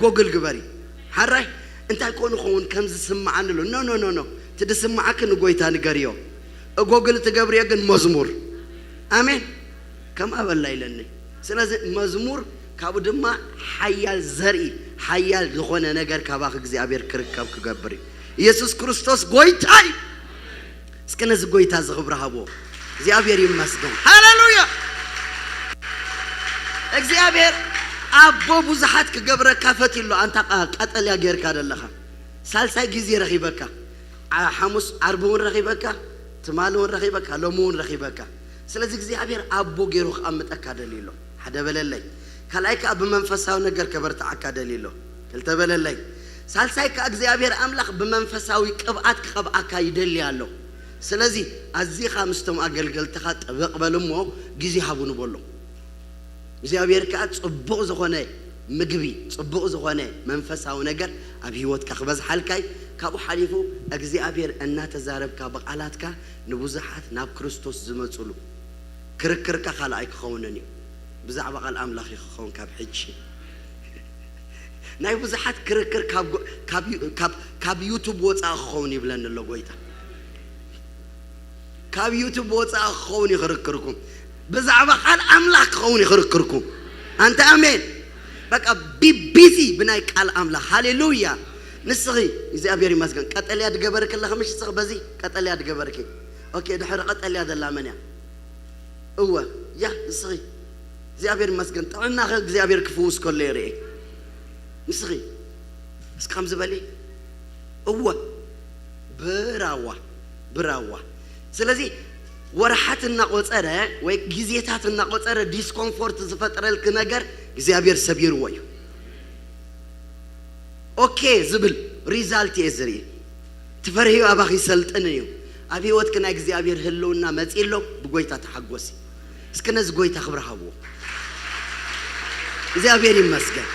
ጎግል ግበሪ። ሓራይ እንታይ ኮን ኸውን ከም ዝስምዓኒ ኣሎ። ኖ፣ ኖ፣ ኖ፣ ኖ። እቲ ዝስምዓኪ ንጎይታ ንገርዮ። ጎግል ትገብርዮ ግን መዝሙር። ኣሜን። ከም ኣበላ ኢለኒ። ስለዚ መዝሙር ካብኡ ድማ ሓያል ዘርኢ፣ ሓያል ዝኾነ ነገር ካባኺ እግዚኣብሔር ክርከብ ክገብር እዩ። ኢየሱስ ክርስቶስ ጎይታ እዩ። እስኪ ነዚ ጎይታ እዚ ክብሪ ሃብዎ። እግዚኣብሔር ይመስገን። ሃሌሉያ። እግዚኣብሔር ኣቦ ብዙሓት ክገብረካ ፈትዩ ኣሎ። ኣንታ ቃ-፣ ቀጠልያ ጌርካ ዘለኻ ሳልሳይ ግዜ ረኺበካ። ዓ-፣ ሓሙስ ዓርቢ እውን ረኺበካ፣ ትማሊ እውን ረኺበካ፣ ሎሚ እውን ረኺበካ። ስለዚ እግዚኣብሔር ኣቦ ገይሩ ክቐምጠካ ደልዩ ኣሎ። ሓደ በለለይ። ካልኣይ ከኣ ብመንፈሳዊ ነገር ከበርትዓካ ደልዩ ኣሎ። ክልተ በለለይ። ሳልሳይ ከኣ እግዚኣብሔር ኣምላኽ ብመንፈሳዊ ቅብኣት ክቐብኣካ ይደሊ ኣሎ። ስለዚ ኣዚኻ ምስቶም ኣገልገልትኻ ጥብቕ በል እሞ ግዜ ሃቡኒ በሎ። እግዚኣብሔር ከኣ ጽቡቕ ዝኾነ ምግቢ፣ ጽቡቕ ዝኾነ መንፈሳዊ ነገር ኣብ ህይወትካ ክበዝሓልካ እዩ። ካብኡ ሓሊፉ እግዚኣብሔር እናተዛረብካ ብቓላትካ ንብዙሓት ናብ ክርስቶስ ዝመጹሉ ክርክርካ ካልኣይ ክኸውንን እዩ። ብዛዕባ ቃል ኣምላኽ እዩ ክኸውን ካብ ሕጂ። ናይ ብዙሓት ክርክር ካብ ጎ-፣ ካብ ዩ-፣ ካብ፣ ካብ ዩቱብ ወጻኢ ክኸውን ይብለኒ ኣሎ ጎይታ። ካብ ዩቱብ ወጻኢ ክኸውን እዩ ክርክርኩም። ብዛዕባ ቃል ኣምላኽ ክኸውን እዩ ክርክርኩም። ኣንተ ኣሜን። በቃ ቢ-፣ ቢዚ ብናይ ቃል ኣምላኽ። ሃሌሉያ። ንስኺ እግዚኣብሔር ይመስገን። ቀጠልያ ድገበርኪ ኣለኺ ምሽ ንስኺ በዚ ቀጠልያ ድገበርኪ። ኦኬ፣ ድሕሪ ቀጠልያ ዘላ መን እያ? እወ፣ ያ ንስኺ። እግዚኣብሔር ይመስገን። ጥዕናኺ እግዚኣብሔር ክፍውስ ከሎ የርኢ። ንስኺ እስኪ ከምዚ በሊ። እወ፣ ብራዋ፣ ብራዋ። ስለዚ ወርሓት እናቆጸረ ወይ ግዜታት እናቆጸረ ዲስኮምፎርት ዝፈጥረልኪ ነገር እግዚኣብሔር ሰቢርዎ እዩ። ኦኬ ዝብል ሪዛልት እየ ዝርኢ። ትፈርህዩ ኣባኺ ይሰልጥን እዩ። ኣብ ህይወትኪ ናይ እግዚኣብሔር ህልውና መጺእ ኣሎ። ብጎይታ ተሓጎሲ። እስኪ ነዚ ጎይታ ክብሪ ሃብዎ። እግዚኣብሔር ይመስገን።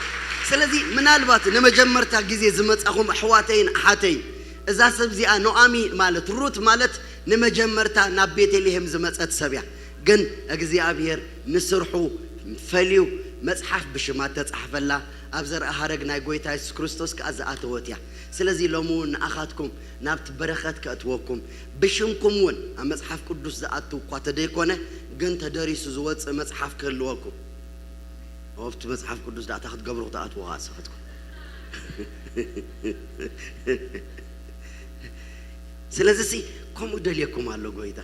ስለዚ ምናልባት ንመጀመርታ ግዜ ዝመጻኹም ኣሕዋተይን ኣሓተይን፣ እዛ ሰብ እዚኣ ኖኣሚ ማለት ሩት ማለት ንመጀመርታ ናብ ቤተልሔም ዝመጸት ሰብ እያ። ግን እግዚኣብሔር ንስርሑ ፈልዩ መጽሓፍ ብሽማ ተጻሕፈላ፣ ኣብ ዘርኣ ሃረግ ናይ ጎይታ የሱስ ክርስቶስ ከኣ ዝኣተወት እያ። ስለዚ ሎሚ እውን ንኣኻትኩም ናብቲ በረኸት ከእትወኩም፣ ብሽምኩም እውን ኣብ መጽሓፍ ቅዱስ ዝኣቱ እኳ ተደይኮነ፣ ግን ተደሪሱ ዝወጽእ መጽሓፍ ክህልወኩም። ኣብቲ መጽሓፍ ቅዱስ ዳእታ ክትገብሩ ክትኣትዎ ከኣ ንስኻትኩም። ስለዚ ሲ ከምኡ ደልየኩም ኣሎ ጎይታ።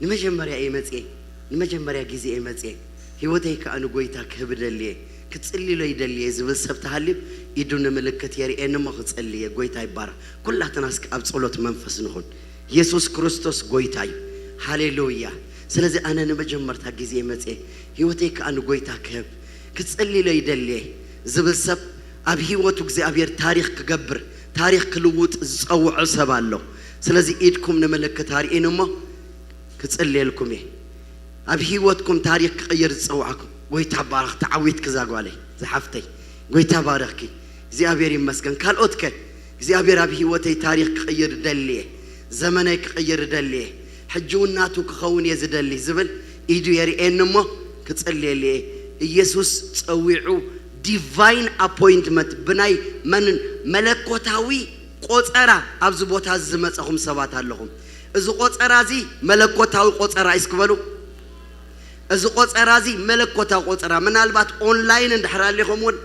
ንመጀመርያ እየ መጽየ፣ ንመጀመርያ ግዜ እየ መጽየ። ህይወተይ ከኣ ንጎይታ ክህብ ደልየ፣ ክጽልሎ ይደልየ ዝብል ሰብ ተሃልዩ ኢዱ ንምልክት የርእየኒ እሞ ክጸልየ። ጎይታ ይባረኽ። ኩላትና እስኪ ኣብ ጸሎት መንፈስ ንኹን። የሱስ ክርስቶስ ጎይታ እዩ። ሃሌሉያ። ስለዚ ኣነ ንመጀመርታ ግዜ እየ መጽየ፣ ህይወተይ ከኣ ንጎይታ ክህብ፣ ክጸልሎ ይደልየ ዝብል ሰብ ኣብ ህይወቱ እግዚኣብሔር ታሪኽ ክገብር፣ ታሪኽ ክልውጥ ዝጸውዖ ሰብ ኣሎ። ስለዚ ኢድኩም ንምልክት ኣርእን እሞ ክጽልየልኩም እየ። ኣብ ህይወትኩም ታሪኽ ክቕይር ዝጸውዓኩም ጎይታ ባረኽ። ተዓዊትኪ እዛ ጓለይ፣ ዝሓፍተይ፣ ጎይታ ባረኽኪ። እግዚኣብሔር ይመስገን። ካልኦት ከ እግዚኣብሔር ኣብ ህይወተይ ታሪኽ ክቕይር ደልየ፣ ዘመነይ ክቕይር ደልየ፣ ሕጂ እውን ናቱ ክኸውን እየ ዝደሊ ዝብል ኢዱ የርእየኒ እሞ ክጽልየሉ እየ። ኢየሱስ ጸዊዑ ዲቫይን ኣፖይንትመንት ብናይ መንን መለኮታዊ ቆጸራ ኣብዚ ቦታ እዚ ዝመጸኹም ሰባት ኣለኹም። እዚ ቆጸራ እዚ መለኮታዊ ቆጸራ እዩ እስኪ በሉ። እዚ ቆጸራ እዚ መለኮታዊ ቆጸራ፣ ምናልባት ኦንላይን እንድሕር ኣሊኹም እውን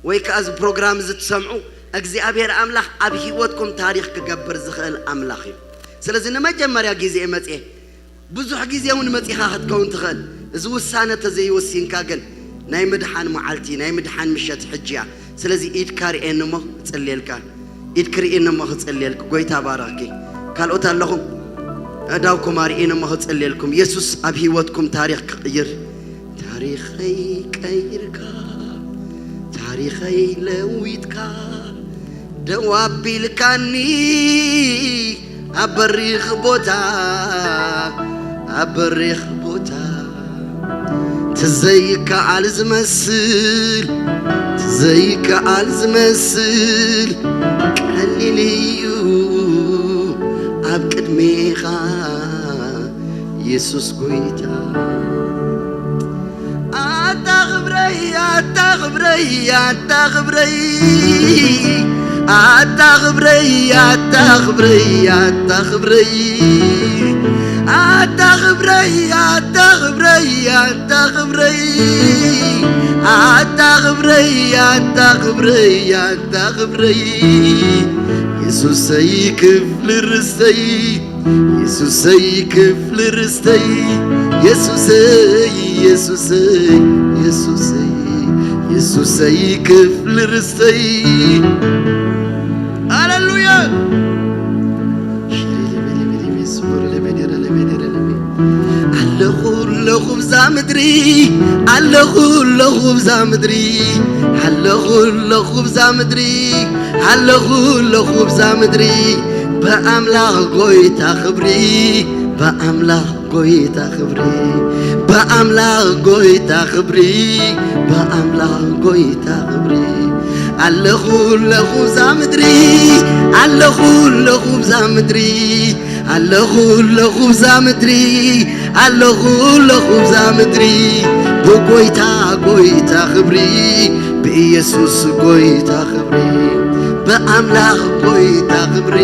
ወይ ከኣ እዚ ፕሮግራም እዚ ትሰምዑ፣ እግዚኣብሔር ኣምላኽ ኣብ ህይወትኩም ታሪኽ ክገብር ዝኽእል ኣምላኽ እዩ። ስለዚ ንመጀመርያ ግዜ መጽየ፣ ብዙሕ ግዜ እውን መጺኻ ክትከውን ትኽእል። እዚ ውሳነ ተዘይወሲንካ ግን ናይ ምድሓን መዓልቲ፣ ናይ ምድሓን ምሸት ሕጂ እያ። ስለዚ ኢድካ ርእየኒ እሞ ክጽልየልካ፣ ኢድኪ ርእየኒ እሞ ክጽልየልኪ። ጎይታ ባረኽኪ። ካልኦት ኣለኹም? ኣእዳውኩም ኣርእየኒ እሞ ክጽልየልኩም። የሱስ ኣብ ህይወትኩም ታሪኽ ክቕይር። ታሪኸይ ቀይርካ፣ ታሪኸይ ለዊጥካ፣ ደው ኣቢልካኒ ኣብ በሪኽ ቦታ፣ ኣብ በሪኽ ቦታ። ትዘይከኣል ዝመስል፣ ትዘይከኣል ዝመስል ቀሊል እዩ ኣብ ቅድሜኻ የሱስ ጎይታ። ኣታ ክብረይ ኣታ ክብረይ ኣታ ክብረይ ኣታ ክብረይ ኣታ ክብረይ ኣታ ክብረይ ኣታ ክብረይ ኣታ ክብረይ ኣታ ክብረይ ኣታ ክብረይ ኣታ ክብረይ የሱሰይ ክፍሊ ርስተይ የሱሰይ ክፍሊ ርስተይ የሱሰይ የሱሰይ የሱሰይ የሱሰይ ክፍሊ ርስተይ ሃሌሉያ ኣለኹ ኣለኹ ብዛ ምድሪ ኣለኹ ኣለኹ ብዛ ምድሪ ኣለኹ ኣለኹ ብዛ ምድሪ ኣለኹ ኣለኹ ብዛ ምድሪ ብኣምላኽ ጎይታ ክብሪ ብኣምላኽ ጎይታ ክብሪ ብኣምላኽ ጎይታ ክብሪ ብኣምላኽ ጎይታ ክብሪ ኣለኹ ኣለኹ ብዛ ምድሪ ኣለኹ ኣለኹ ብዛ ምድሪ ኣለኹ ኣለኹ ብዛ ምድሪ ኣለኹ ኣለኹ ብዛ ምድሪ ብጎይታ ጎይታ ክብሪ ብኢየሱስ ጎይታ ክብሪ ብኣምላኽ ጎይታ ክብሪ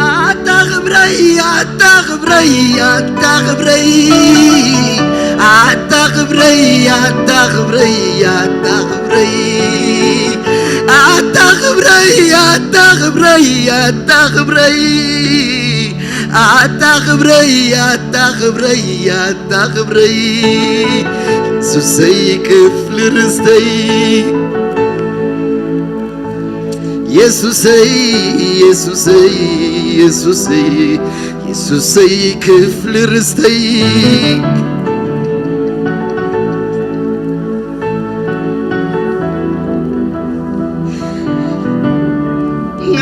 ኣታ ክብረይ ኣታ ክብረይ ኣታ ክብረይ ኣታ ክብረይ ኣታ ክብረይ ኣታ ክብረይ ኣታ ክብረይ ኣታ ክብረይ ኣታ ክብረይ ኣታ ክብረይ ኣታ ክብረይ ኣታ ክብረይ ሱሰይ ክፍሊ ርስተይ የሱሰይ የሱሰይ የሱሰይ የሱሰይ ክፍሊ ርስተይ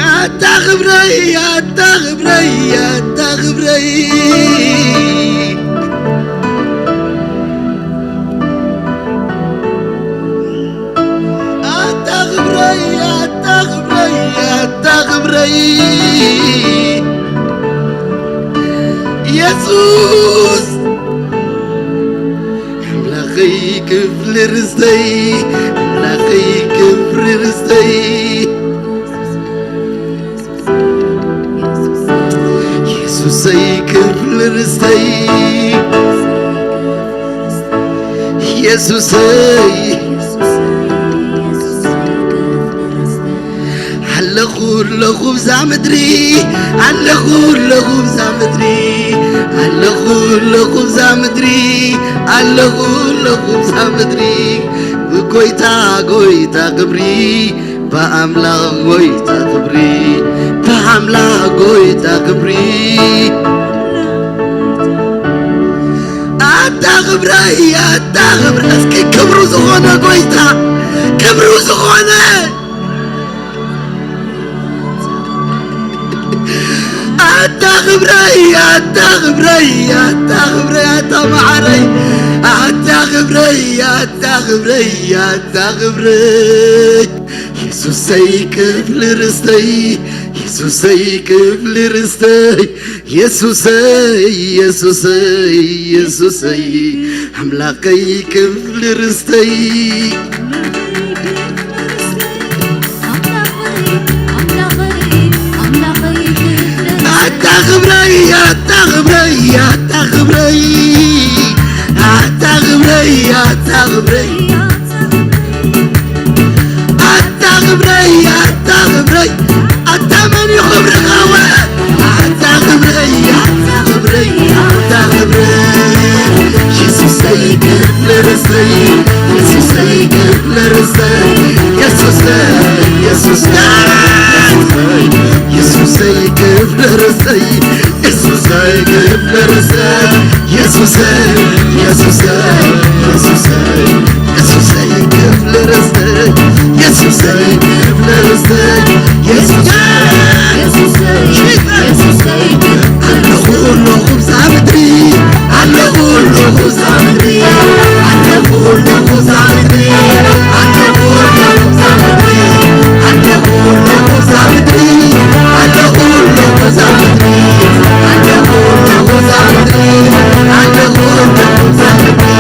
ኣታ ክብረይ ኣታ ክብረይ ኣታ ክብረይ ኣታ ክብረይ ኣታ ክብረይ ኣታ ክብረይ የሱስ ኣምላኸይ ክፍሊ ርስተይ ኣምላኸይ ክፍሊ ርስተይ የሱሰይ ክፍሊ ርስተይ የሱሰይ ኣለኹ ኣለኹ ብዛ ምድሪ ኣለኹ ኣለኹ ብዛ ምድሪ ኣለኹ ኣለኹ ብዛ ምድሪ ኣለኹ ኣለኹ ብዛ ምድሪ ብጎይታ ጎይታ ክብሪ ብኣምላኽ ጎይታ ክብሪ ብኣምላኽ ጎይታ ክብሪ ኣታ ክብረይ ኣታ ክብረ እስኪ ክብሩ ዝኾነ ጎይታ ክብሩ ዝኾነ ኣታ ክብረይ ኣታ ክብረይ ኣታ ክብረይ ኣታ መዓረይ ኣታ ክብረይ ኣታ ክብረይ ኣታ ክብረይ የሱሰይ ክፍሊ ርስተይ የሱሰይ ክፍሊ ርስተይ የሱሰይ የሱሰይ የሱሰይ ኣምላኸይ ክፍሊ ርስተይ ኣታ ክብረይ ኣታ ክብረይ ኣታ ክብረይ ኣታ ክብረይ ኣታ ክብረይ ኣታ ክብረይ ኣታ ክብረይ ኣታ መን እዩ ክብርኻ ወ ኣታ ክብረይ ኣታ ክብረይ ኣታ ክብረይ የሱሰይ ክብሪ ርሰይ የሱሰይ ክብሪ ርሰይ የሱሰይ የሱሰይ የሱሰይ ክብሪ ርሰይ የሱሰይ ክብሪ ርሰይ የሱሰይ የሱሰይ የሱሰይ የሱሰይ ክብሪ ርሰይ የሱሰይ ክብሪ ርሰይ የሱሰይ የሱሰይ ኣለኹ ኣለኹ ብዛ ምድሪ ኣለኹ ኣለኹ ብዛ ምድሪ ኣለኹ ኣለኹ ብዛ ምድሪ ኣለኹ ኣለኹ ብዛ ምድሪ ኣለኹ ኣለኹ ብዛ ምድሪ ኣለኹ ኣለኹ ብዛ ምድሪ ኣለኹ ኣለኹ ብዛ ምድሪ ኣለኹ ኣለኹ ብዛ ምድሪ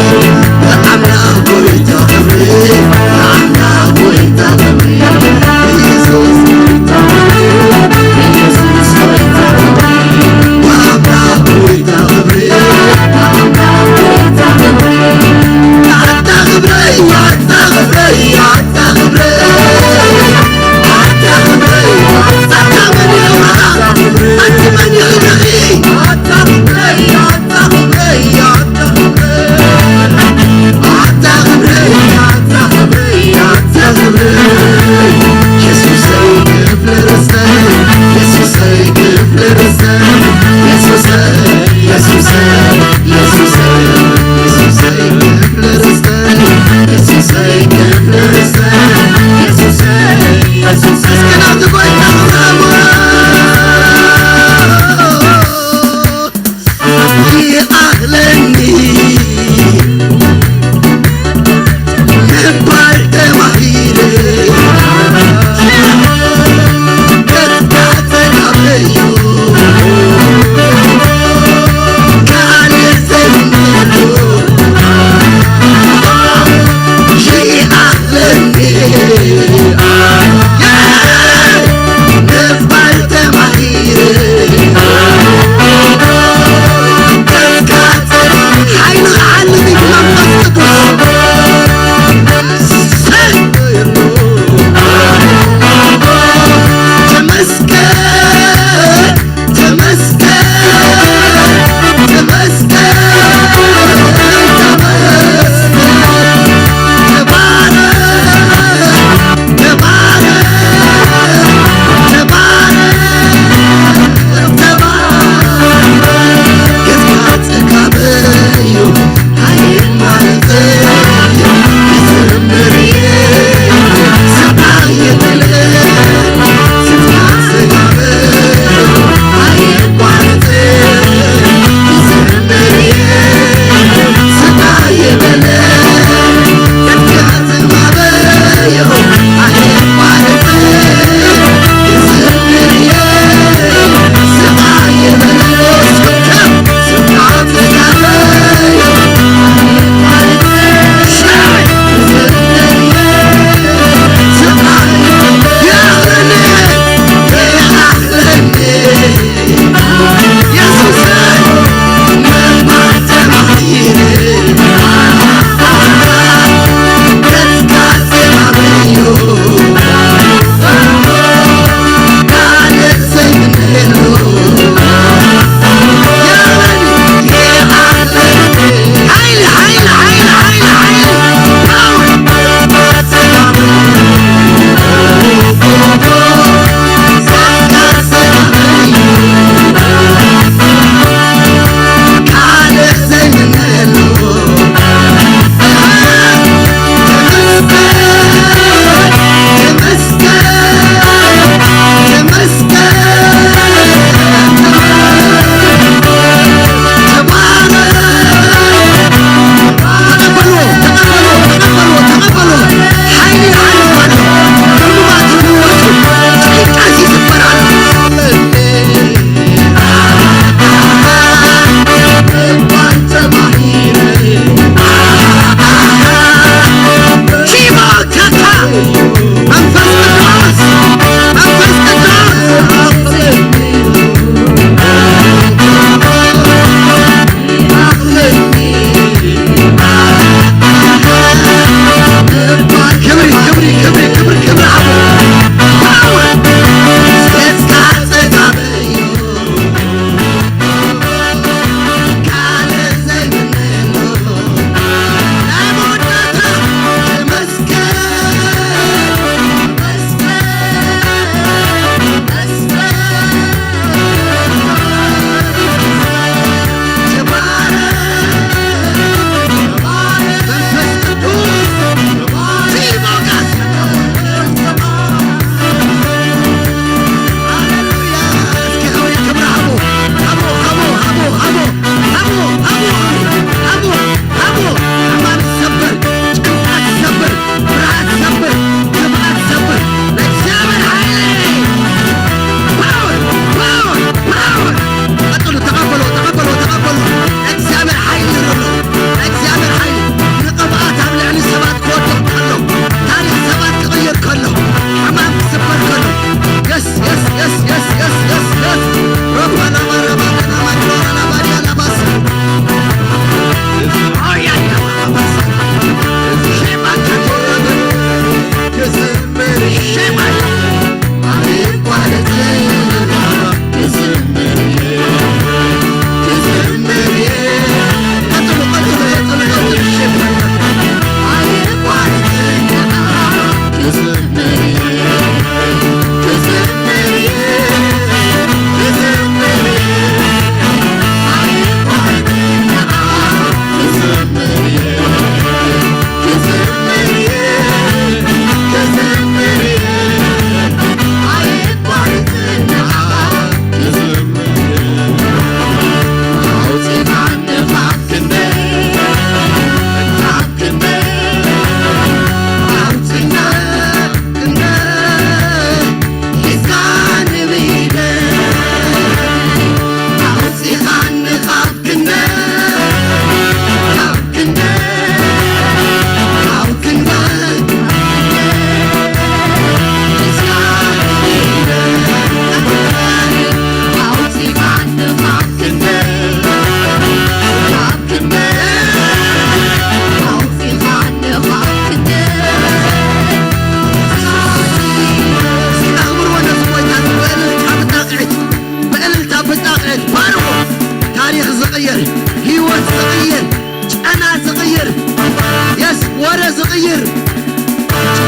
ወረ ዝቕይር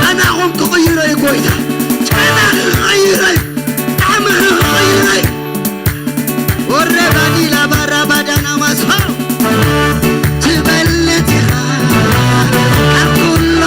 ጨናኹም ክቕይሮ እዩ ጎይታ። ጨናኺ ክቕይሮ እዩ። ጣዕምኺ ክቕይሮ እዩ። ወረ ባዲላ ባራ ባዳና ማስፋ ትበልጥ ኢኻ ካብ ኩሉ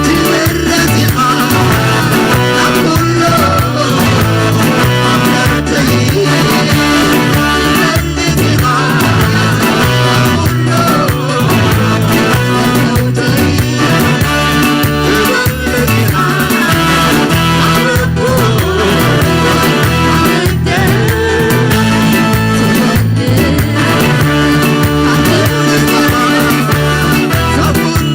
ትበልጥ ኢኻ ካብ ኩሉ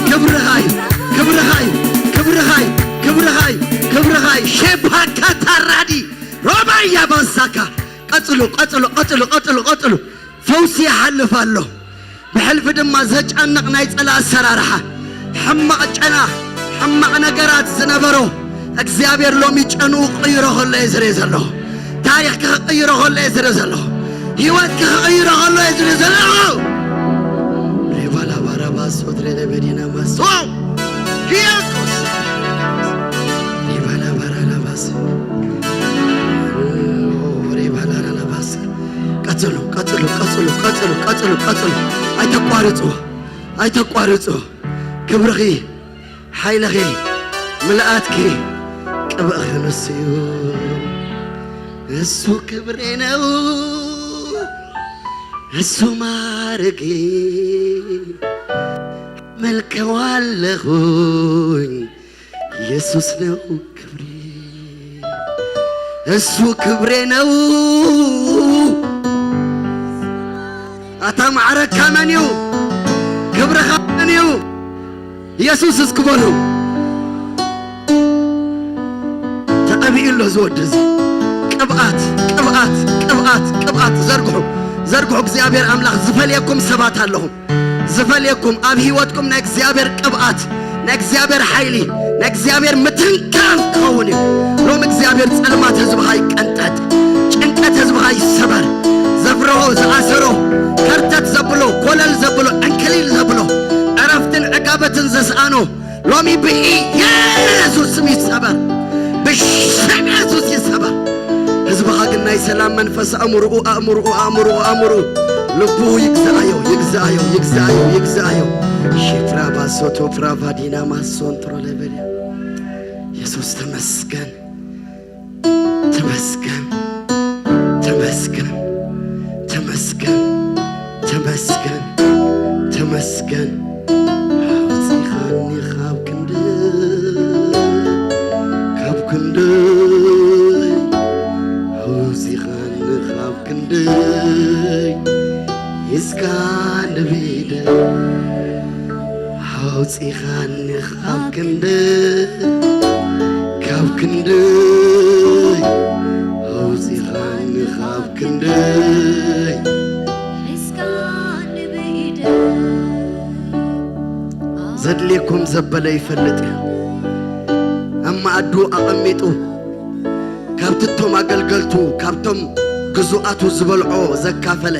ክብርኻ እዩ፣ ክብርኻ እዩ፣ ክብርኻ እዩ፣ ክብርኻ እዩ፣ ክብርኻ እዩ። ሼፓካታራዲ ሮባያ ባንሳካ። ቀጽሉ፣ ቀጽሉ፣ ቀጽሉ፣ ቀጽሉ፣ ቀጽሉ። ፈውሲ ይሓልፍ ኣሎ። ብሕልፊ ድማ ዘጨንቕ ናይ ጸላ ኣሰራርሓ፣ ሕማቕ ጨና፣ ሕማቕ ነገራት ዝነበሮ፣ እግዚኣብሔር ሎሚ ጨንኡ ክቕይሮ ከሎ እየ ዝርኢ ዘለኹ። ታሪኽኪ ክቕይሮ ከሎ እየ ዝርኢ ዘለኹ። ህይወትኪ ክቕይሮ ከሎ እየ ዝርኢ ዘለኹ። ሬባላ ባራባስ ወትሬ ለበዲና ማስቶ ኪያቆስ ሬባላ ባራላባስ ሬባላ ራላባስ። ቀጽሉ፣ ቀጽሉ፣ ቀጽሉ፣ ቀጽሉ፣ ቀጽሉ፣ ቀጽሉ። ኣይተቋርጹ፣ ኣይተቋርጹ። ክብርኺ፣ ሓይልኺ፣ ምልኣትኪ፣ ቅብእኺ ንሱ እዩ። እሱ ክብሬ ነው፣ እሱ ማረጌ፣ መልከዋለኹኝ። ኢየሱስ ነው ክብሬ፣ እሱ ክብሬ ነው። ኣታ ማዕረካ መን እዩ? ክብርኻ መን እዩ? ኢየሱስ እስኪ በሉ። ተቐቢኡ ኣሎ እዚ ወዲ እዚ። ቅብኣት፣ ቅብኣት፣ ቅብኣት፣ ቅብኣት። ዘርግሑ፣ ዘርግሑ። እግዚኣብሔር ኣምላኽ ዝፈልየኩም ሰባት ኣለኹም። ዝፈልየኩም፣ ኣብ ህይወትኩም ናይ እግዚኣብሔር ቅብኣት፣ ናይ እግዚኣብሔር ሓይሊ፣ ናይ እግዚኣብሔር ምትንካፍ ክኸውን እዩ። ሎም እግዚኣብሔር ጸልማት ህዝብኻ ይቀንጠጥ፣ ጭንቀት ህዝብኻ ይሰበር። ዘፍረሆ፣ ዝኣሰሮ፣ ከርተት ዘብሎ፣ ኮለል ዘብሎ፣ ዕንክሊል ዘብሎ፣ ዕረፍትን ዕጋበትን ዘስኣኖ፣ ሎሚ ብኢየሱስ ስም ይሰበር። ብሽም የሱስ ይሰበር። ህዝብኻ ግን ናይ ሰላም መንፈስ ኣእምርኡ፣ ኣእምርኡ፣ ኣእምርኡ፣ ኣእምርኡ፣ ልቡ ይግዛኣዮ፣ ይግዛኣዮ፣ ይግዛኣዮ፣ ይግዛኣዮ። ሺፍራ ባሶቶ ፕራቫዲና ማሶንትሮ ለበልያ። የሱስ ተመስገን፣ ተመስገን፣ ተመስገን፣ ተመስገን፣ ተመስገን፣ ተመስገን። ኣውጺኻኒ ካብ ክንዲ፣ ካብ ክንደይ፣ ኣውጺኻኒ ካብ ክንደይ፣ ሒዝካኒ ብኢደይ፣ ኣውጺኻኒ ካብ ክንደይ፣ ካብ ክንደይ፣ ኣውጺኻኒ ካብ ክንደይ። ሒዝካኒ ብኢደይ። ዘድልየኩም ዘበለ ይፈልጥ እዩ። ኣብ መኣዱ ኣቐሚጡ፣ ካብቲ እቶም ኣገልገልቱ፣ ካብቶም ግዙኣቱ ዝበልዖ ዘካፈለ፣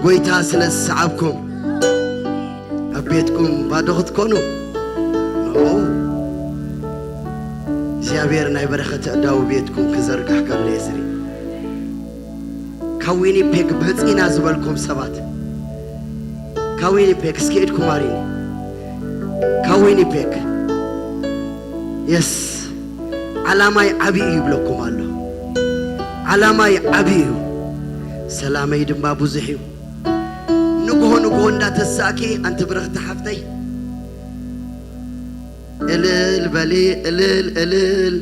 ጎይታ ስለ ዝሰዓብኩም፣ ኣብ ቤትኩም ባዶ ክትኮኑ፣ ኖ። እግዚኣብሔር ናይ በረኸት ኣእዳው ቤትኩም ክዘርጋሕ ከሎ እየ ዝርኢ። ካብ ዊኒፔግ መጺና ዝበልኩም ሰባት፣ ካብ ዊኒፔግ እስኪ ኢድኩም ኣሪኒ። ካብ ዊኒፔግ፣ የስ፣ ዓላማይ ዓቢ እዩ ይብለኩም ኣሎ። ዓላማይ ዓቢ እዩ፣ ሰላመይ ድማ ብዙሕ እዩ። ንግሆ ንግሆ እንዳተሳእኪ፣ ኣንቲ ብርኽቲ ሓፍተይ፣ እልል በሊ፣ እልል፣ እልል።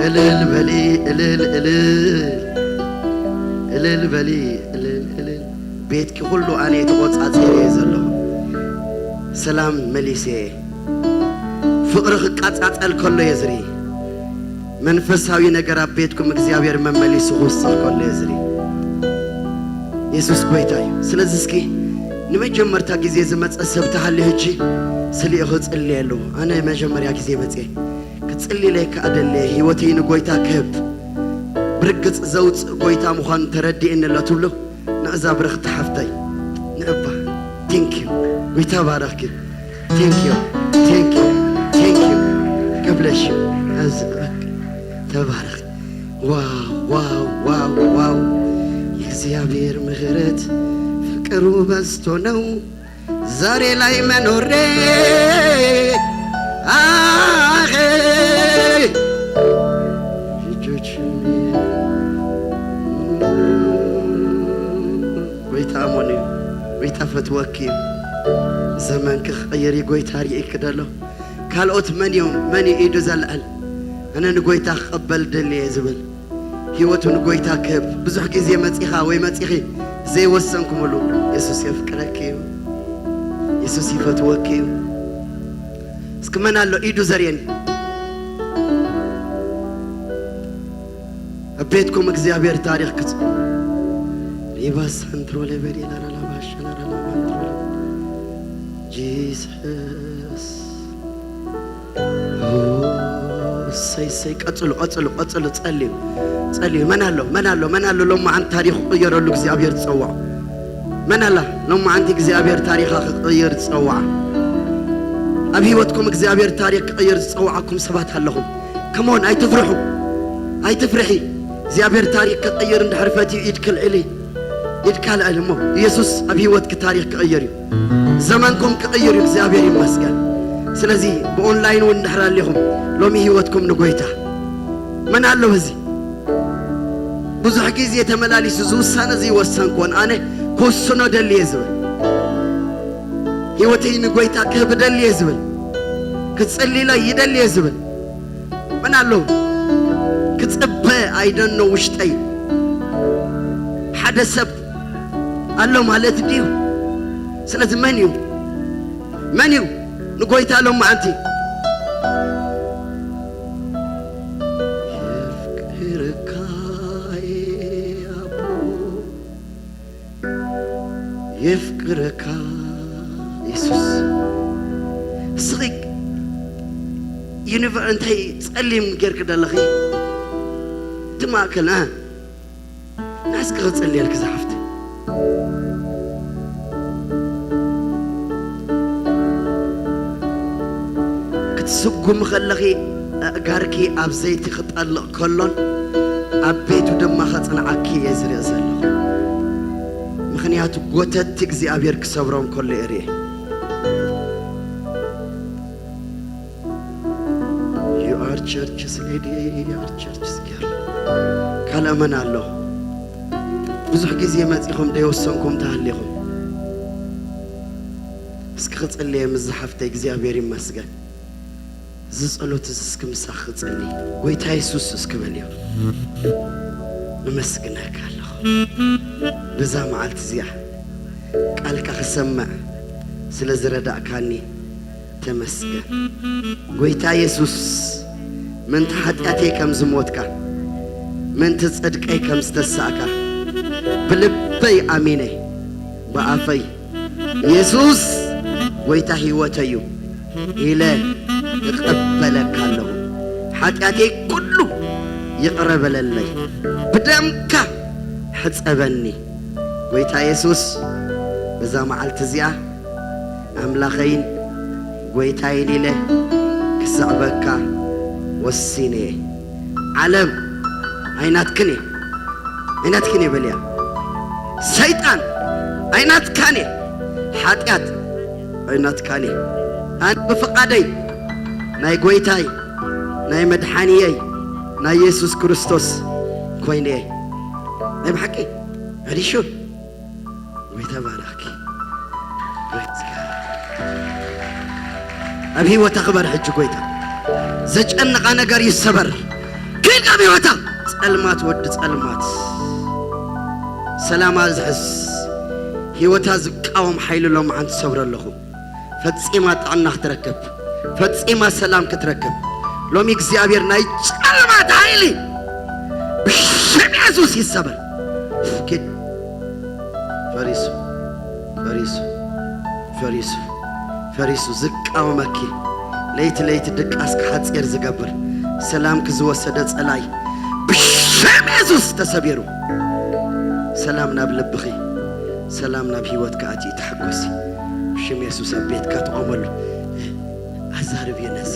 እልል በሊ፣ እልል፣ እልል። እልል በሊ፣ እልል፣ እልል። ቤትኪ ኩሉ ኣነ ተቖጻጺረ እየ ዘለኹ። ሰላም መሊሰ እየ። ፍቕሪ ክቃጻጸል ከሎ እየ ዝርኢ። መንፈሳዊ ነገር ኣብ ቤትኩም እግዚኣብሔር መመሊሱ ክውስኽ ከሎ እየ ዝርኢ። የሱስ ጎይታ እዩ። ስለዚ እስኪ ንመጀመርታ ግዜ ዝመጸ ሰብ ተሃልዩ ሕጂ ስሊኡ ክጽልየሉ። ኣነ መጀመርያ ግዜ መጽየ። ክጽልይለይ ከኣ ደልየ፣ ህይወተይ ንጎይታ ክህብ። ብርግጽ ዘውጽእ ጎይታ ምዃኑ ተረዲእኒ ኣሎ ትብሉ፣ ንእዛ ብርኽቲ ሓፍተይ፣ ንእባ። Thank you። ጎይታ ባረኽኪ። Thank you። Thank you። Thank you። God bless you። እዚ፣ ተባረኽ። ዋው፣ ዋው፣ ዋው፣ ዋው። የእግዚአብሔር ምሕረት ፍቅሩ በዝቶ ነው ዛሬ ላይ መኖሬ። አሄ ልጆች ጎይታ ኣሞን እዩ። ጎይታ ፈትወኪ እዩ። ዘመንኪ ክቕይር እዩ። ጎይታ ርእይኪ ደሎ። ካልኦት መን እዮም? መን እዩ ኢዱ ዘልዕል? ኣነ ንጎይታ ክቕበል ደሊ እየ ዝብል። ህይወቱ ንጎይታ ክህብ። ብዙሕ ግዜ መጺኻ ወይ መጺኺ ዘይወሰንኩምሉ፣ የሱስ የፍቅረኪ እዩ። የሱስ ይፈትወኪ እዩ። እስኪ መን ኣሎ ኢዱ ዘርእየኒ? ኣብ ቤትኩም እግዚኣብሔር ታሪኽ ክጽ-፣ ሪባ ሳንትሮ ለበዲ ላላላ ባሻ ላላላ ባንትሮ ለበዲ። ጂሰስ። ኦ፣ እሰይ፣ እሰይ። ቀጽሉ፣ ቀጽሉ፣ ቀጽሉ። ጸልዩ፣ ጸልዩ። መን ኣሎ? መን ኣሎ? መን ኣሎ? ሎማዓንቲ ታሪኹ ክቕየረሉ እግዚኣብሔር ዝጸውዖ። መን ኣላ? ሎማዓንቲ እግዚኣብሔር ታሪኻ ክቕይር ዝጸውዓ። ኣብ ህይወትኩም እግዚኣብሔር ታሪኽ ክቕይር ዝጸውዓኩም ሰባት ኣለኹም። ከሞን፣ ኣይትፍርሑ። ኣይትፍርሒ። እግዚኣብሔር ታሪኽ ክቕይር እንድሕር ፈትዩ ኢድኪ ልዕሊ። ኢድካ ልዕል እሞ ኢየሱስ ኣብ ህይወትኪ ታሪኽ ክቕይር እዩ። ዘመንኩም ክቕይር እዩ። እግዚኣብሔር ይመስገን። ስለዚ ብኦንላይን እውን እንድሕር ኣሊኹም ሎሚ ህይወትኩም ንጎይታ። መን ኣሎ በዚ? ብዙሕ ግዜ ተመላሊሱ እዚ ውሳነ እዚ ይወሰንኩዎን ኣነ ክውስኖ ደልየ ዝብል፣ ህይወተይ ንጎይታ ክህብ ደልየ ዝብል፣ ክጽልይሎ ይደልየ ዝብል መን ኣሎ? ክጽበ ኣይደኖ ውሽጠይ ሓደ ሰብ ኣሎ ማለት ድዩ? ስለዚ መን እዩ? መን እዩ ንጎይታ ሎማዓንቲ? የፍቅረካ ኣቦ፣ የፍቅረካ የሱስ። እስኺ ዩኒቨር-፣ እንታይ ጸሊም ጌርክ ደለኺ? እቲ ማእከል፣ እ? ናስኪ ክጽልየልኪ ዝሓፍቲ። ክትስጉሚ ከለኺ ኣእጋርኪ ኣብ ዘይቲ ክጠልቕ ከሎን ኣብ ቤቱ ድማ ከጽንዓኪ እየ ዝርኢ ዘለኹ። ምኽንያቱ ጎተትቲ እግዚኣብሔር ክሰብሮም ከሎ እየ ርእየ። You are churches lady, you are churches girl። ካልእ መን ኣሎ? ብዙሕ ግዜ መጺኹም ደይወሰንኩም ተሃሊኹም። እስኪ ክጽልየ ምስ ዝሓፍተ እግዚኣብሔር ይመስገን። እዚ ጸሎት እዚ እስኪ ምሳኺ ክጽሊ። ጎይታ የሱስ እስኪ በልዮ። ነመስግነካ ኣለኹ። በዛ መዓልቲ እዚኣ ቃልካ ክሰምዕ ስለ ዝረዳእካኒ ተመስገን። ጎይታ የሱስ፣ ምእንቲ ሓጢኣተይ ከም ዝሞትካ፣ ምእንቲ ጽድቀይ ከም ዝተሳእካ ብልበይ ኣሚነ፣ ብኣፈይ የሱስ ጎይታ ህይወተይ እዩ ኢለ እቐበለካ ኣለኹ። ሓጢኣተይ ኩሉ ይቕረ በለለይ፣ ብደምካ ሕጸበኒ። ጎይታ የሱስ፣ በዛ መዓልቲ እዚኣ ኣምላኸይን ጎይታይን ኢለ ክስዕበካ ወሲነ እየ። ዓለም ኣይናትክን እየ፣ ኣይናትክን እየ በልያ። ሰይጣን ኣይናትካን እየ፣ ሓጢኣት ኣይናትካን እየ። ኣነ ብፍቓደይ ናይ ጎይታይ ናይ መድሓንየይ ናይ የሱስ ክርስቶስ ኮይነ እየ። ናይ ብሓቂ ዕሊሹ ወይ ተባረኽኪ። Praise God። ኣብ ህይወታ ክበር ሕጂ ጎይታ። ዘጨነቓ ነገር ይሰበር። ኪድ ካብ ህይወታ። ጸልማት ወዲ ጸልማት። ሰላማ ዝሕስ ህይወታ ዝቃወም ሓይሊ ሎምዓንቲ ሰብሮ ኣለኹ። ፈጺማ ጥዕና ክትረክብ፣ ፈጺማ ሰላም ክትረክብ። ሎሚ እግዚኣብሔር ናይ ጸልማት ሓይሊ ብሽም የሱስ ይሰበር። ኪድ። ፈሪሱ፣ ፈሪሱ፣ ፈሪሱ፣ ፈሪሱ ዝቃወመኪ፣ ለይቲ ለይቲ ድቃስኪ ሓጺር ዝገብር፣ ሰላምኪ ዝወሰደ ጸላይ ብሽም የሱስ ተሰቢሩ። ሰላም ናብ ልብኺ፣ ሰላም ናብ ህይወትኪ ኣትዩ ተሓጎሲ። ብሽም የሱስ ኣብ ቤትካ ትቆመሉ። ኣዛርብ እዩ ነዚ።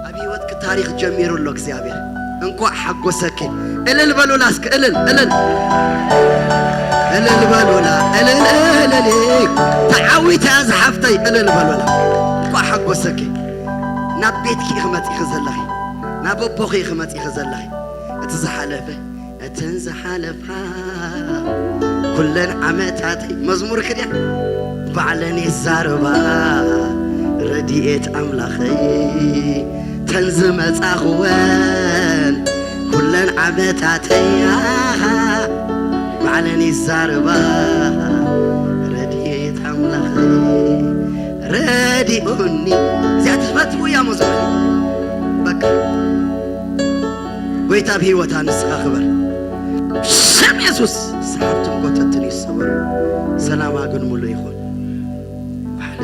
ኣብ ህይወትኪ ታሪኽ ጀሚሩ ኣሎ እግዚኣብሔር። እንኳዕ ሓጎሰኪ። እልል በሉላ እስኪ፣ እልል፣ እልል። እልል በሉላ፣ እልል፣ እልል። ተዓዊታ እያ ዝሓፍተይ፣ እልል በሉላ። እንኳዕ ሓጎሰኪ። ናብ ቤትኪ ኢኺ መጺኺ ዘለኺ፣ ናብ ኣቦኺ ኢኺ መጺኺ ዘለኺ። እቲ ዝሓለፈ፣ እተን ዝሓለፋ ኩለን ዓመታተይ፣ መዝሙርኪ ድያ? ባዕለን ይዛረባ ረድኤት ኣምላኸይ፣ ተን ዝመጻኹወን ኩለን ዓመታተይ፣ ኣሃ፣ ባዕለን ይዛረባ ረድኤት ኣምላኸይ ረዲኡኒ። እዚኣ ትፈትውያ መዝሙር። በቃ ጎይታ ኣብ ህይወታ ንስኻ ክበር። ስም የሱስ ሰሓብትን ጎተትን ይሰበሩ። ሰላማ ግን ሙሉእ ይኹን። ባሕሪ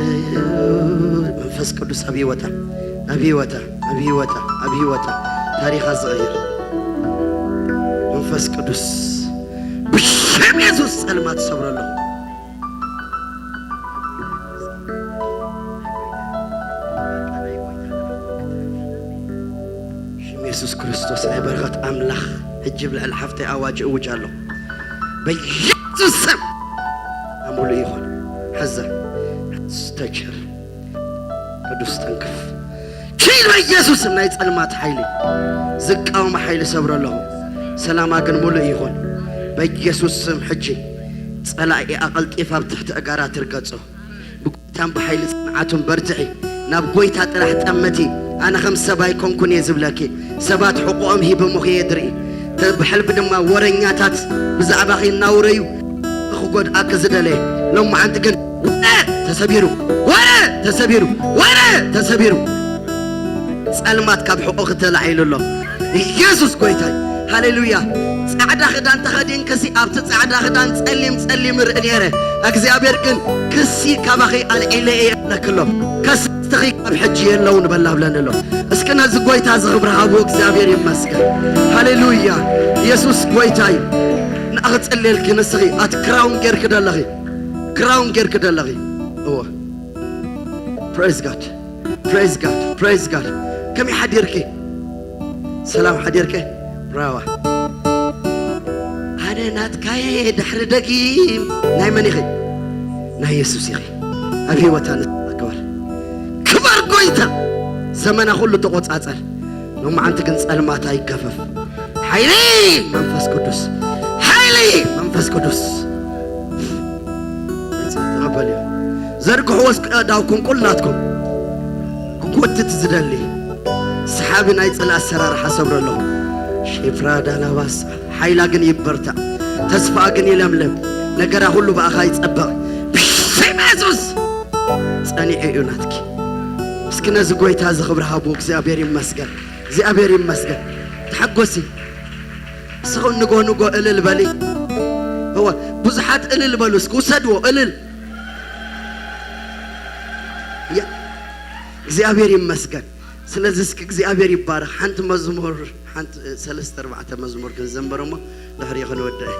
መንፈስ ቅዱስ ኣብ ህይወታ፣ ኣብ ህይወታ፣ ኣብ ህይወታ፣ ኣብ ህይወታ ታሪኻ ዝቕይር መንፈስ ቅዱስ ብሽም የሱስ ጸልማት ሰብረሎ። ሽም የሱስ ክርስቶስ ናይ በረኸት ኣምላኽ ሕጂ ብልዕሊ ሓፍተይ ኣዋጅ እውጅ ኣለኹ። በኢየሱስ ስም ኣሙሉ ይኹን። ሓዛ ተቸር ቅዱስ ተንክፍ ኪድ በኢየሱስ ስም። ናይ ጸልማት ሓይሊ ዝቃወም ሓይሊ ሰብሮ ኣለኹ። ሰላማ ግን ሙሉእ ይኹን በኢየሱስ ስም። ሕጂ ጸላኢ ኣቐልጢፋ ኣብ ትሕቲ ኣጋራ ትርገጾ። ብጎይታን ብሓይሊ ጽንዓቱን በርትዒ። ናብ ጎይታ ጥራሕ ጠመቲ። ኣነ ከም ሰብ ኣይኮንኩን እየ ዝብለኪ። ሰባት ሕቁኦም ሂበሙኺ እየ ድርኢ። ተ-፣ ብሕልሚ ድማ ወረኛታት ብዛዕባኺ እናውረዩ ክጎድኣኪ ዝደለየ። ሎማዓንቲ ግን ወረ ተሰቢሩ፣ ወረ ተሰቢሩ፣ ወረ ተሰቢሩ። ጸልማት ካብ ሕቁኺ ተላዒሉ ኣሎ። ኢየሱስ ጎይታይ። ሃሌሉያ። ጻዕዳ ክዳን ተኸዲንክሲ ኣብቲ ጻዕዳ ክዳን ጸሊም ጸሊም ርኢ ነይረ። እግዚኣብሔር ግን ክሲ ካባኺ ኣልዒለ እየ ኣለኪ ኣሎ። ከሰስትኺ ካብ ሕጂ የለውን በላ ብለኒ ኣሎ። እስኪ ነዚ ጎይታ እዚ ክብሪ ሃቡ። እግዚኣብሔር ይመስገን። ሃሌሉያ። ኢየሱስ ጎይታይ። ንኣኽጽልየልኪ ንስኺ ኣቲ ክራውን ጌርኪ ደለኺ። ክራውን ጌርኪ ደለኺ። እወ። Praise God. Praise God. Praise God. ከመይ ሓዲርኪ? ሰላም ሓዲርኪ? ብራዋ። ኣነ ናትካየ ድሕሪ ደጊም ናይ መን ኢኺ? ናይ የሱስ ኢኺ። ኣብ ህይወታ ንስኻ ክበር። ክበር ጎይታ። ዘመና ኩሉ ተቆጻጸር። ሎማዓንቲ ግን ጸልማት ኣይገፈፍ። ሓይሊ መንፈስ ቅዱስ፣ ሓይሊ መንፈስ ቅዱስ። ተቐበልዮ። ዘርግሕዎ እስከ ኣእዳውኩም ኩላትኩም። ክጎትት ዝደሊ ሰሓቢ ናይ ጽልኢ ኣሰራርሓ ሰብረ ኣለኹ። ሼፍራ ዳላባሳ፣ ሓይላ ግን ይበርታዕ፣ ተስፋኣ ግን ይለምልም፣ ነገራ ኩሉ ብኣኻ ይጸብቕ። ብሽም የሱስ ጸኒዑ እዩ ናትኪ። እስኪ ነዚ ጎይታ እዚ ክብሪ ሃቡ። እግዚኣብሔር ይመስገን፣ እግዚኣብሔር ይመስገን። ተሓጎሲ። እስኹም ንጎ ንጎ እልል በሊ። እወ፣ ብዙሓት እልል በሉ እስኪ፣ ውሰድዎ እልል። ያ፣ እግዚኣብሔር ይመስገን። ስለዚ እስኪ እግዚኣብሔር ይባረኽ። ሓንቲ መዝሙር፣ ሓንቲ፣ እ፣ ሰለስተ ኣርባዕተ መዝሙር ክንዘምር እሞ ድሕሪኡ ክንወድእ።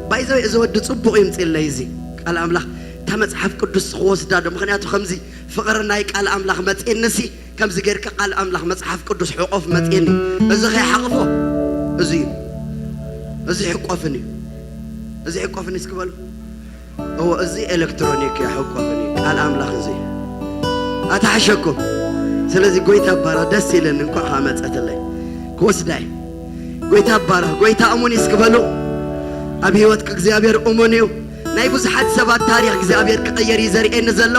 ባይዘወይ፣ እዚ ወዲ ጽቡቕ ይምጽእለይ እዚ ቃል ኣምላኽ። እታ መጽሓፍ ቅዱስ ክወስዳ ዶ? ምኽንያቱ ከምዚ ፍቕሪ ናይ ቃል ኣምላኽ መጽእንሲ፣ ከምዚ ጌርካ ቃል ኣምላኽ መጽሓፍ ቅዱስ ሕቆፍ መጽእኒ። እዚ ከይሓቕፎ፣ እዚ እዩ። እዚ ሕቆፍን እዩ። እዚ ሕቆፍን እስኪ በሉ። እዎ፣ እዚ ኤሌክትሮኒክ እዩ፣ ሕቆፍን እዩ። ቃል ኣምላኽ እዚ እዩ። ኣትሓሸኩም። ስለዚ ጎይታ ባራ ደስ ኢለኒ፣ እንኳዕ ኸኣ መጸትለይ። ክወስዳ እዩ። ጎይታ ባራ፣ ጎይታ እሙን እዩ እስኪ በሉ። ኣብ ህይወትክ እግዚኣብሔር እሙን እዩ። ናይ ብዙሓት ሰባት ታሪኽ እግዚኣብሔር ክቕየር እዩ ዘርእየኒ ዘሎ።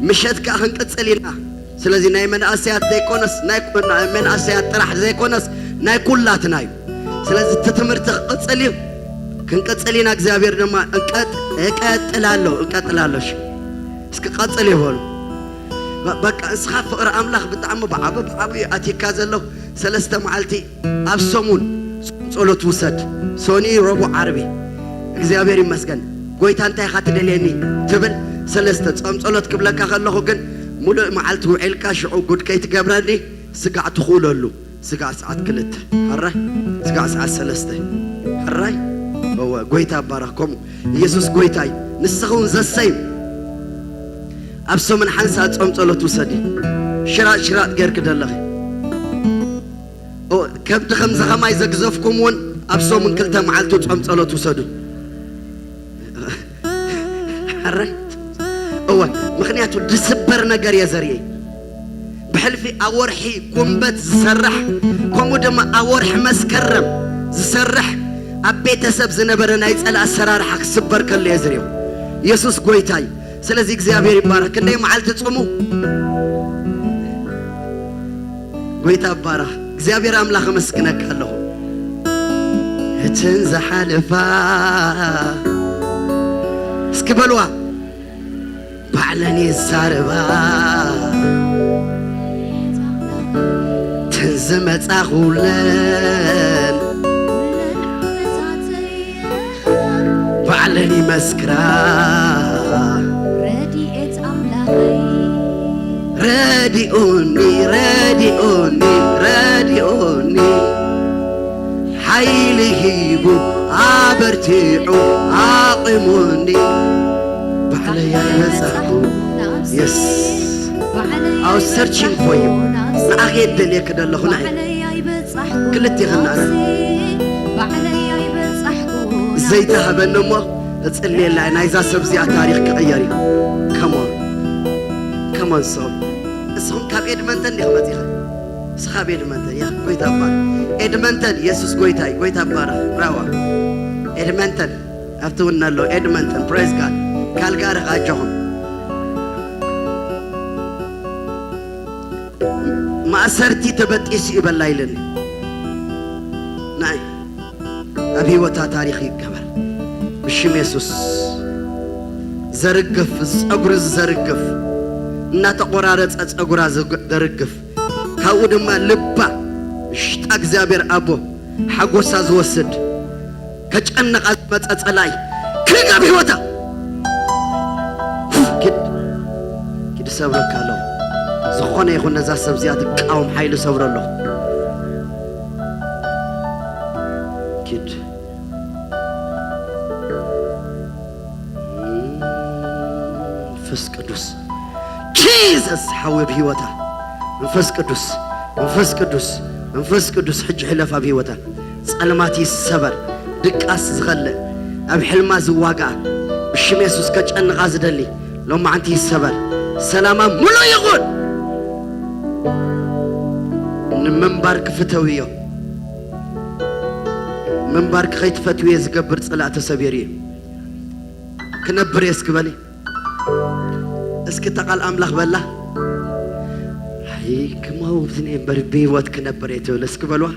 ምሸት ከኣ ክንቅጽል ኢና። ስለዚ ናይ መናእሰያት ዘይኮነስ፣ ናይ፣ ናይ መናእሰያት ጥራሕ ዘይኮነስ፣ ናይ ኩላትና እዩ። ስለዚ እቲ ትምህርቲ ክቕጽል እዩ። ክንቅጽል ኢና። እግዚኣብሔር ድማ እንቀጥ-፣ እቀጥል ኣሎ፣ እቀጥል ኣሎ። እሺ፣ እስኪ ቀጽል ይበሉ። በ-፣ በቃ፣ ንስኻ ፍቕሪ ኣምላኽ ብጣዕሚ ብዓቢ፣ ብዓቢ እዩ ኣትዩካ ዘሎ። ሰለስተ መዓልቲ ኣብ ሰሙን ጾም ጸሎት ውሰድ። ሰኑይ፣ ረቡዕ፣ ዓርቢ። እግዚኣብሔር ይመስገን። ጎይታ፣ እንታይ ኢኻ ትደልየኒ? ትብል። ሰለስተ ጾም ጸሎት ክብለካ ከለኹ ግን፣ ሙሉእ መዓልቲ ውዒልካ፣ ሽዑ ጉድ ከይትገብረኒ። ስጋዕ ትኽእለሉ። ስጋዕ ሰዓት ክልተ። ሕራይ? ስጋዕ ሰዓት ሰለስተ። ሕራይ? እወ፣ ጎይታ ይባረኽ። ከምኡ ኢየሱስ ጎይታ እዩ። ንስኺ እውን ዘሰይም ኣብ ሰሙን ሓንሳ ጾም ጸሎት ውሰዲ። ሽራጥ ሽራጥ ጌርኪ ደለኺ። ኦ፣ ከብዲ ከምዚ ኸማይ ዘግዘፍኩም እውን ኣብ ሰሙን ክልተ መዓልቲ ጾም ጸሎት ውሰዱ። ሕራይ? እወ፣ ምኽንያቱ ዝስበር ነገር እየ ዘርእይ። ብሕልፊ ኣብ ወርሒ ጉንበት ዝሰርሕ፣ ከምኡ ድማ ኣብ ወርሒ መስከረም ዝሰርሕ፣ ኣብ ቤተሰብ ዝነበረ ናይ ጸላ ኣሰራርሓ ክስበር ከሎ እየ ዝርእዮ። ኢየሱስ ጎይታ እዩ። ስለዚ እግዚኣብሔር ይባረክ። ክንደይ መዓልቲ ጽሙ? ጎይታ ይባረክ። እግዚኣብሔር ኣምላኽ ኣመስግነካ ኣለኹ። እተን ዝሓለፋ እስኪ በልዋ፣ ባዕለን ይዛረባ። እተን ዝመጻ ኩለን ባዕለን ይመስክራ። ረድኤት ኣምላኸይ ረዲኡኒ፣ ረዲኡኒ፣ ረዲኡኒ፣ ሓይሊ ሂቡ ኣበርቲዑ ኣቑሙኒ። ባዕለይ ኣይበጻሕኩ። የስ። I was searching for you. ንዓኺ እየ ደልየኪ ዘለኹ፣ ንዓይ። ክልቴኽን ንዓና። ዘይተሃበኒ እሞ እጽልየላ እየ፣ ናይዛ ሰብ እዚኣ ታሪኽ ክቕየር እዩ። Come on. Come on፣ so። እስኹም ካብ ኤድመንተን ዲኹም መጺኻ? እስኻ ካብ ኤድመንተን፣ ያ፣ ጎይታ ይባረክ። ኤድመንተን፣ የሱስ ጎይታ እዩ፣ ጎይታ ይባረክ። ብራዋ። ኤድመንተን፣ ኣብቲ እውን ኣሎ፣ ኤድመንተን፣ praise God። ካልጋሪ ከኣ ኣጆኹም። ማእሰርቲ ተበጢሱ እዩ በላ ኢለኒ። ናይ ኣብ ህይወታ ታሪኽ ይገበር። ብሽም የሱስ ዘርግፍ፣ ጸጉሪ ዘርግፍ፣ እናተቆራረጸ ጸጉራ ዘግ-፣ ዘርግፍ፣ ካብኡ ድማ ልባ፣ ውሽጣ እግዚኣብሔር ኣቦ ሓጎሳ ዝወስድ፣ ከጨንቓ ዝመጸ ጸላይ ክህብ ህይወታ። ኪድ፣ ኪድ ሰብረካ ኣለኹ። ዝኾነ ይኹን ነዛ ሰብ እዚኣ ትቃወም ሓይሊ ሰብረ ኣለኹ። ኪድ። መንፈስ ቅዱስ። ጂሰስ ሓዊ ኣብ ህይወታ። መንፈስ ቅዱስ፣ መንፈስ ቅዱስ፣ መንፈስ ቅዱስ፣ ሕጂ ሕለፍ ኣብ ህይወታ። ጸልማት ይሰበር፣ ድቃስ ዝኸልእ፣ ኣብ ሕልማ ዝዋግኣ፣ ብሽም የሱስ ከጨንቓ ዝደሊ፣ ሎማዓንቲ ይሰበር። ሰላማ ሙሉእ ይኹን። ንምንባር ክፍተውዮ፣ ምንባር ከይትፈትውዮ ዝገብር ጽላእ ተሰቢሩ እዩ። ክነብር እየ እስኪ በሊ። እስኪ እታ ቃል ኣምላኽ በላ። ኣይክመውትን እየ እምበር ብህይወት ክነብር እየ ትብል። እስኪ በልዋ።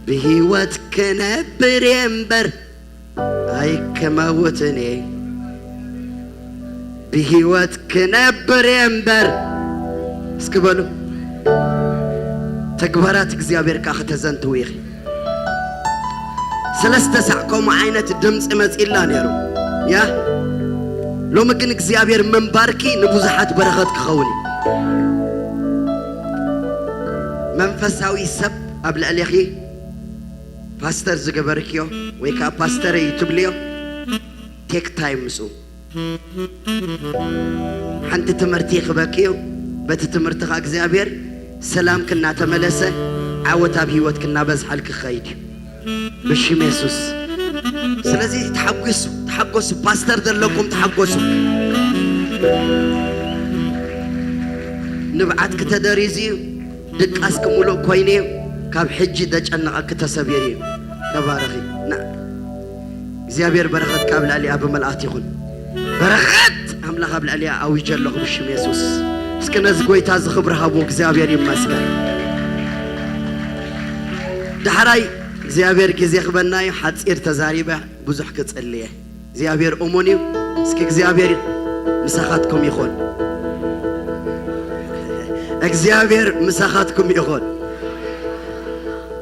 ብህይወት ክነብር እየ እምበር ኣይክመውትን እየ። ብህይወት ክነብር እየ እምበር። እስኪ በሉ። ተግባራት እግዚኣብሔር ከኣ ከተዘንትው ኢኺ። ሰለስተ ሳዕ ከምኡ ዓይነት ድምፂ መፂላ ነይሩ። ያ፣ ሎሚ ግን እግዚኣብሔር ምንባርኪ ንብዙሓት በረኸት ክኸውን እዩ። መንፈሳዊ ሰብ ኣብ ልዕሌኺ ፓስተር ዝገበርክዮ ወይ ከዓ ፓስተረይ ትብልዮ፣ ቴክ ታይም ምስኡ። ሓንቲ ትምህርቲ ይኽበኪ እዩ። በቲ ትምህርቲ ኸዓ እግዚኣብሔር ሰላምኪ እናተመለሰ ዓወት ኣብ ህይወትኪ እናበዝሓልኪ ክኸይድ እዩ። ብሽም የሱስ። ስለዚ ተሓጒሱ፣ ተሓጎሱ። ፓስተር ዘለኩም ተሓጎሱ። ንብዓትኪ ተደሪዙ እዩ። ድቃስኪ ሙሉእ ኮይኑ እዩ። ካብ ሕጂ ዘጨነቐኪ ተሰቢሩ እዩ። ተባረኺ። ና። እግዚኣብሔር በረኸት ካብ ላዕሊ ኣብ ምልኣት ይኹን። በረኸት ኣምላኽ ኣብ ልዕሊኣ ኣዊጀ ኣለኹ ብሽም የሱስ። እስኪ ነዚ ጎይታ እዚ ክብሪ ሃቡ። እግዚኣብሔር ይመስገን። ዳሕራይ እግዚኣብሔር ግዜ ክበና እዩ። ሓጺር ተዛሪበ ብዙሕ ክጽልየ እግዚኣብሔር እሙን እዩ። እስኪ እግዚኣብሔር ምሳኻትኩም ይኹን። እግዚኣብሔር ምሳኻትኩም ይኹን።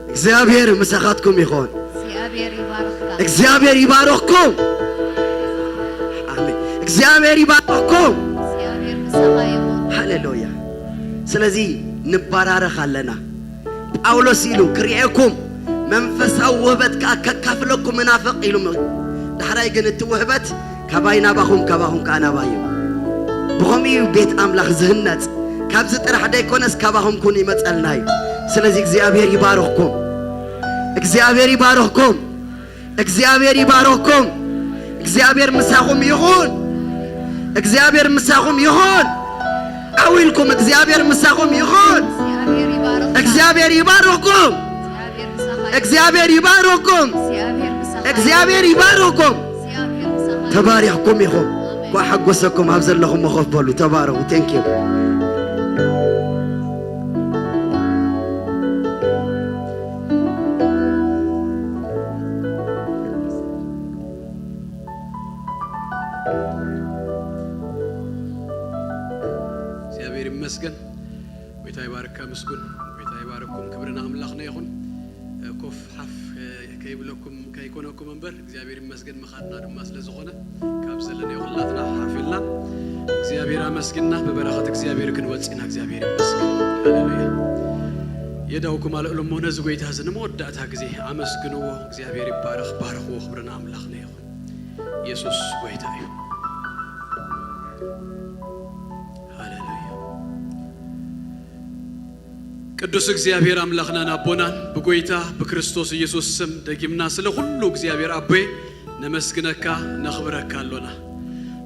እግዚኣብሔር ምሳኻትኩም ይኹን። እግዚኣብሔር ይባርኽካ። እግዚኣብሔር ይባርኽኩም። ኣሜን። እግዚኣብሔር ይባርኽኩም። እግዚኣብሔር ምሳኻ ይኹን። ሃሌሉያ። ስለዚ ንባራረኽ ኣለና። ጳውሎስ ኢሉ ክርእየኩም መንፈሳዊ ውህበት ከኣ ከካፍለኩም ምናፍቕ ኢሉ ም-፣ ዳሕራይ ግን እቲ ውህበት ካባይ ናባኹም፣ ካባኹም ከኣ ናባይ እዩ። ብኸምኡ እዩ ቤት ኣምላኽ ዝህነጽ። ካብዚ ጥራሕ ደይኮነስ ካባኹም ኩን ይመጸልና እዩ። ስለዚ እግዚኣብሔር ይባርኽኩም። እግዚኣብሔር ይባርኽኩም። እግዚኣብሔር ይባርኽኩም። እግዚኣብሔር ምሳኹም ይኹን። እግዚኣብሔር ምሳኹም ይኹን። ዓው ኢልኩም እግዚኣብሔር ምሳኹም ይኹን። እግዚኣብሔር ይባርኽካ። እግዚኣብሔር ይባርኽኩም። እግዚኣብሔር ምሳኻ ይኹን። እግዚኣብሔር ይባርኽኩም። እግዚኣብሔር ምሳኻ ይኹን። እግዚኣብሔር ይባርኽኩም። እግዚኣብሔር ምሳኻ ይኹን። ተባሪኽኩም ኢኹም። ኣሜን። እንኳዕ ሓጎሰኩም። ኣብ ዘለኹም ኮፍ በሉ። ተባረኹ። Thank you። እግዚኣብሔር ይመስገን። ጎይታ ይባርካ፣ ምስጉን። ጎይታ ይባርኩም። ክብሪ ንኣምላኽና ይኹን። እ፣ ኮፍ ሓፍ፣ እ፣ ከይብለኩም ከይኮነኩም እምበር እግዚኣብሔር ይመስገን ምኻድና ድማ ስለ ዝኾነ ካብ ዘለናዮ ኩላትና ሓፍ ኢልና እግዚኣብሔር ኣመስግንና ብበረኸት እግዚኣብሔር ክንወጽእ ኢና። እግዚኣብሔር ይመስገን። ሃሌሉያ። የዳውኩም ኣልዕሉ እሞ ነዚ ጎይታ እዚ ንመወዳእታ ግዜ ኣመስግንዎ። እግዚኣብሔር ይባረኽ። ባርኽዎ። ክብሪ ንኣምላኽና ይኹን። የሱስ ጎይታ እዩ። ሃሌሉያ። ቅዱስ እግዚኣብሔር ኣምላኽናን ኣቦናን ብጎይታ ብክርስቶስ ኢየሱስ ስም ደጊምና ስለ ኩሉ እግዚኣብሔር ኣቦይ ነመስግነካ ነኽብረካ ኣሎና።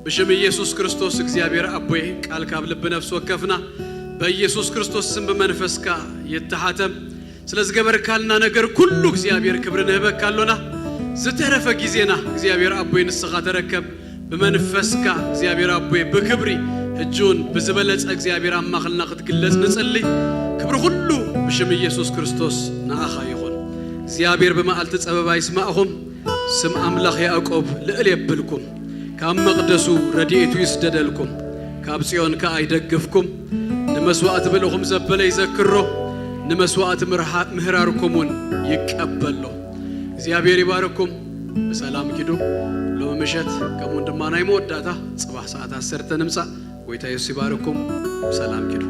ብሽም ኢየሱስ ክርስቶስ እግዚኣብሔር ኣቦይ ቃል ካብ ልቢ ነፍሲ ወከፍና በኢየሱስ ክርስቶስ ስም ብመንፈስካ ይተሓተም። ስለ ዝገበርካልና ነገር ኩሉ እግዚኣብሔር ክብሪ ንህበካ ኣሎና። ዝተረፈ ግዜና እግዚኣብሔር ኣቦይ ንስኻ ተረከብ። ብመንፈስካ እግዚኣብሔር ኣቦይ ብክብሪ ሕጂ እውን ብዝበለጸ እግዚኣብሔር ኣማኽልና ክትግለጽ ንጽሊ። ክብሪ ኩሉ ብሽም ኢየሱስ ክርስቶስ ንኣኻ ይኹን። እግዚኣብሔር ብመዓልቲ ጸበባ ይስማዕኹም። ስም ኣምላኽ ያዕቆብ ልዕል የብልኩም። ካብ መቕደሱ ረድኤቱ ይስደደልኩም። ካብ ጽዮን ከኣ ይደግፍኩም። ንመስዋእቲ ብልኹም ዘበለ ይዘክሮ። ንመስዋእቲ ምርሃ-፣ ምህራርኩም እውን ይቀበሎ። እግዚኣብሔር ይባርኩም። ብሰላም ኪዱ። ሎሚ ምሸት ከምኡውን ድማ ናይ መወዳእታ ጽባሕ ሰዓት ዓሰርተ ንምጻእ። ጎይታ የሱስ ይባርኩም። ብሰላም ኪዱ።